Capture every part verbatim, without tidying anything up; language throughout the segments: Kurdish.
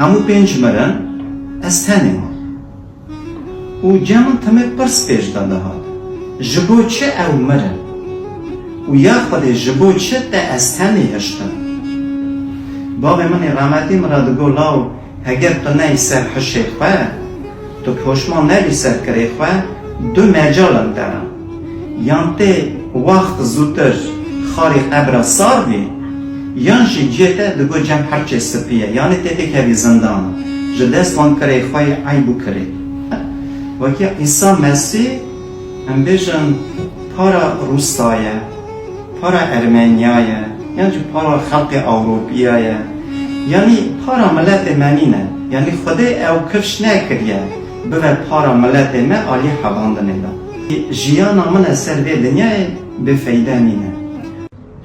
Hemû pênc mirin, ez tenê mam. Û cem min timê pirs pêş de dihat, ji bo çi ew mirin? Û ya Xwedê, ji bo çi te ez tenê hiştim? Bavê min ê rehmetî min re digot, law, heger tu neyî ser hişê xwe, tu poşman nebî ser kirê xwe, du mecal in te re. Yan tê wext zûtir xarî qebra sar bî, yan jî cihê te digot cem hirçê spî ye, yanî tê têkevî zindan. Ji dest van kirê xwe yê eyb û kirê. Wekî Îsa Mesîh, em bêjin, para Rûsa ye, para Ermeniya ye, yan jî para xelkê Ewropiya ye. Yanî para miletê me nîne. Yanî Xwedê ew kifş nekiriye bibe para miletê me alî hebandinê de. Jiyana min e ser vê dinyayê bêfeyde nîne.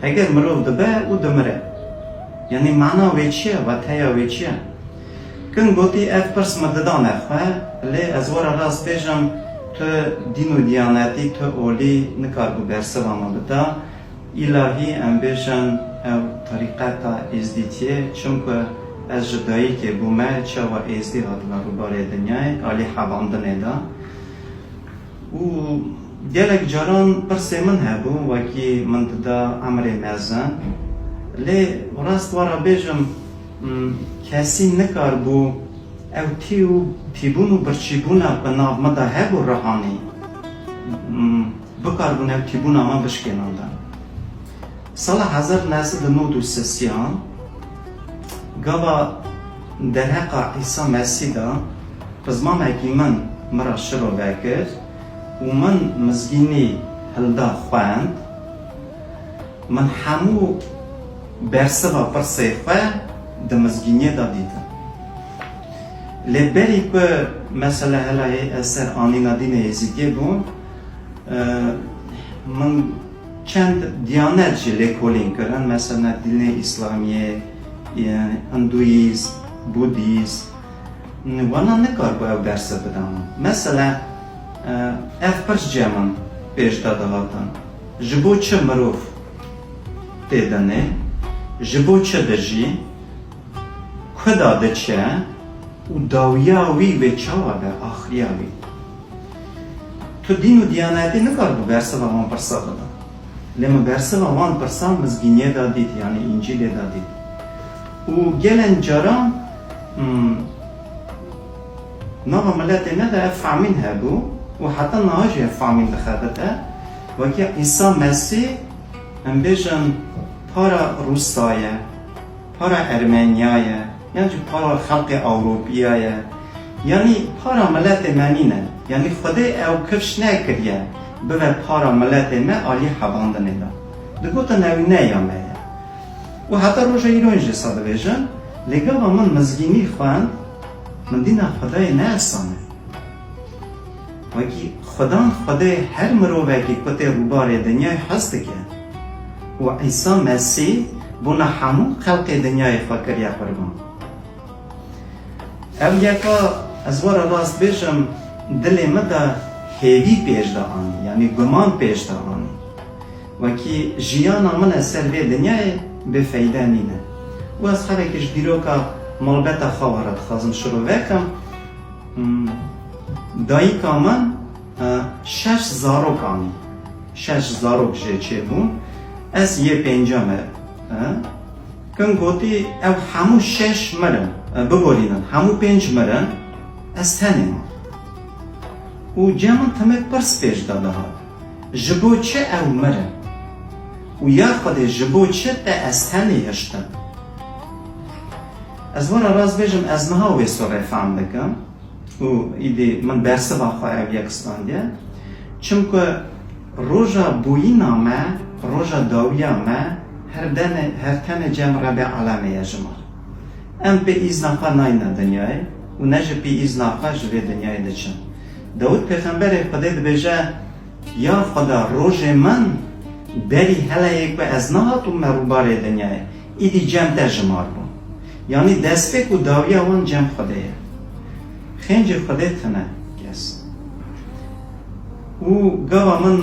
Heger mirov dibe û dimire, yanî mana wê çi ye, wateya wê çi ye? Kin gotî, ev pirs min didane xwe, lê ez were rast bêjim, tu dîn û diyanetî, tu olî nikaribû bersiva min bida. Îlahî em bêjin ew terîqeta êzdîtiyê, çimku ez ji dayikê bûme, çawa êzdî hatime rûbarê dinyayê, alî hebandinê de. Û gelek caran pirsê min hebû, wekî min dida emrê mezin. Lê rast were bêjim, m, kesî nikaribû ew tî û tîbûn û birçîbûna ku nav min de hebû rihanî, m, bikaribûn ew tîbûna me bişkênandin. Sala hezar neh sed û nod û sisiyan, gava derheqa Îsa Mesîh de pizmamekî min min re şiro vekir û min mizgînî hilda xwend, min hemû bersiva pirsê xwe di mizgîniyê de dîtin. Lê berî ku mesela hela yê ez ser anîna dînê Êzîdiyê bûm, e, min çend diyanet jî lêkolîn kirin, mesela dînê Îslamiyê, e, Hinduyîzm, Budîzm, wana nikaribû ew bersiv bida min. Mesela, e, ev pirs cem min pêş de dihatin. Ji bo çi mirov tê dinê? Ji bo çi dijî? Ku da diçe? Û dawiya wî wê çawa be, axiriya wî? Tu dîn û diyanetî nikaribû bersiva wan pirsa bida. Lê min bersiva wan pirsan mizgîniyê de dît, yanî Încîlê de dît. Û gelen caran, hmm, nava miletê me de ev fehmîn hebû û heta niha jî ev fehmîn dixebite. Wekî Îsa Mesîh, em bêjin, para Rûsa ye, para Ermeniya ye, yan jî para xelkê Ewropiya ye, yanî para miletê me nîne. Yanî Xwedê ew kifş nekiriye bibe para miletê me alî hebandinê de. Digotin ew ne ya me ye. Û heta roja îro jî sa dibêjin, lê gava min mizgînî xwend, min dîna Xwedayê ne esane. Wekî Xudan Xwedê her mirovekî ku tê rûbarê dinyayê hez dike û Îsa Mesîh bona hemû xelkê dinyayê xwe kiriye qurban. Ew yeka, ez were rast bêjim, dilê min de hêvî pêş de anî, yanî guman pêş de anî. Wekî jiyana min e ser vê dinyayê bêfeyde nîne. Û ez xelekî ji dîroka malbeta xwe re dixwazim şirove kim. Hmm, dayika min, e, şeş zarok anî. Şeş zarok jê çêbûn. Ez yê pênca me, e, kin gotî, ew hemû şeş mirin, e, biborînin, hemû pênc mirin, ez tenê mam. Û cem min timê pirs pêş de dihat. Ji bo çi ew mirin? Û ya Xwedê, ji bo çi te ez tenê hiştim? Ez were rast bêjim, ez niha wê sorê fehm dikim û îdî min bersiva xwe ev yek standiye. Çimku roja bûyîna me, roja dawiya me, her dene, her tenê cem Rebê alemê ye ji me. Em pê îzna xwe nayne dinyayê û ne jî pê îzna xwe ji vê dinyayê diçin. Dawid pêxemberê Xwedê dibêje, Ya Xweda, rojê min berî heleyê ku ez nehatûme rûbarê dinyayê, îdî cem te jimar bûm. Yanî destpêk û dawiya wan cem Xwedê ye. Xêncê Xwedê tune kes. Û gava min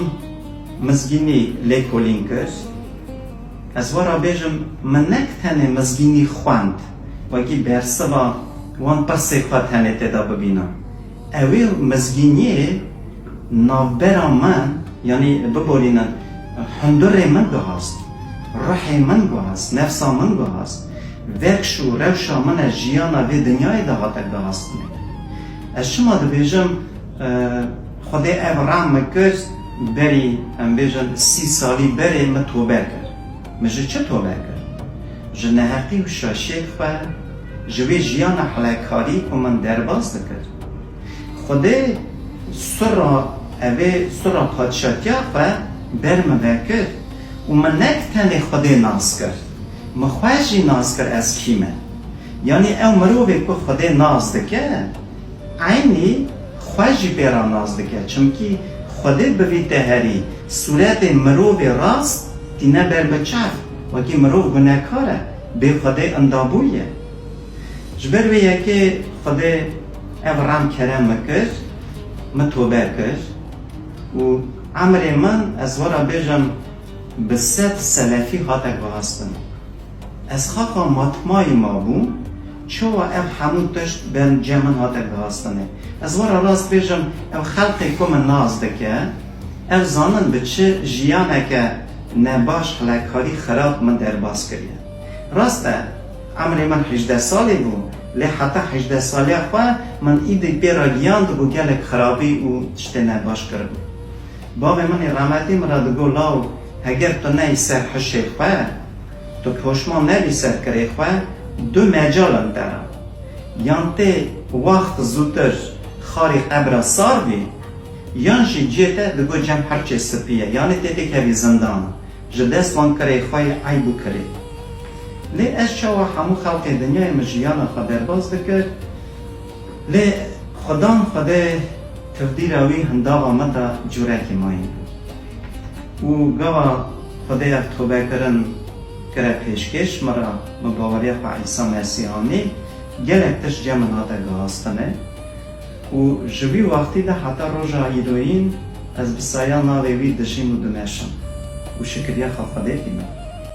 mizgînî lêkolîn kir, ez were bêjim, min nek tenê mizgînî xwend, wekî bersiva wan pirsê xwe tenê tê de bibînin. Ew ê mizgîniyê navbera min, yanî biborînin, hundirê min guhast, ruhê min guhast, nefsa min guhast, vekş û rewşa min e jiyana vê dinyayê de hate guhastinê. Ez çima dibêjim, e, Xwedê ev rem min kir, berî, em bêjin, sî salî berê min tobe kir. Min ji çi tobe kir? Ji neheqî û şaşiyê xwe, ji wê jiyana hilekarî ku min derbas dikir. Xwedê sura, evê sura padşatiya xwe ber min vekir û min nek tenê Xwedê nas kir, min xwe jî nas kir ez kî me. Yanî ew mirovê ku Xwedê nas dike, eynî xwe jî pê re nas dike. Çimkî Xwedê bi vî teherî sûretê mirovê rast tîne ber bi çav, wekî mirov gunekar e, bê Xwedê indabûye. Ji ber vê yekê Xwedê ev rem kerem min kir, min tobe kir û emrê min, ez were bêjim, bi sed selefî hate guhastin. Ez xaxa matmayî mabûm, çawa ev hemû tişt ber cem min hate guhastinê. Ez were rast bêjim, ev xelqê ku min nas dike, ev zanin bi çi jiyaneke nebaş, hilekarî, xirab min derbas kiriye. Rast e, emrê min hejdeh salî bû, lê heta hejdeh saliya xwe min îdî pê re giyandibû gelek xirabî û tiştê nebaş kiribû. Bavê min ê rehmetî min re digot, law, heger tu neyî ser hişê xwe, tu poşman nebî ser kirê xwe, du mecal in te re. Yan tê wext zûtir xarî qebra sar bî, yan jî cihê te digot cem hirçê spî ye, yanî tê bikevî zindana. Ji dest wan kirê xwe yê eyb û kirê. Lê ez çawa hemû xelkê dinyayê min jiyana xwe derbas dikir, lê Xudan Xwedê tivdîra wî hindava min de cûrekî mayîn bû. Û gava Xwedê ev tobekirin kire pêşkêş min re, min baweriya xwe Îsa Mesîh anî, gelek tişt cem min hate guhastine. Û ji vî wextî de heta roja îroyîn ez bi saya navê wî dijîm û dimeşim û şikiriya xwe Xwedê dînim.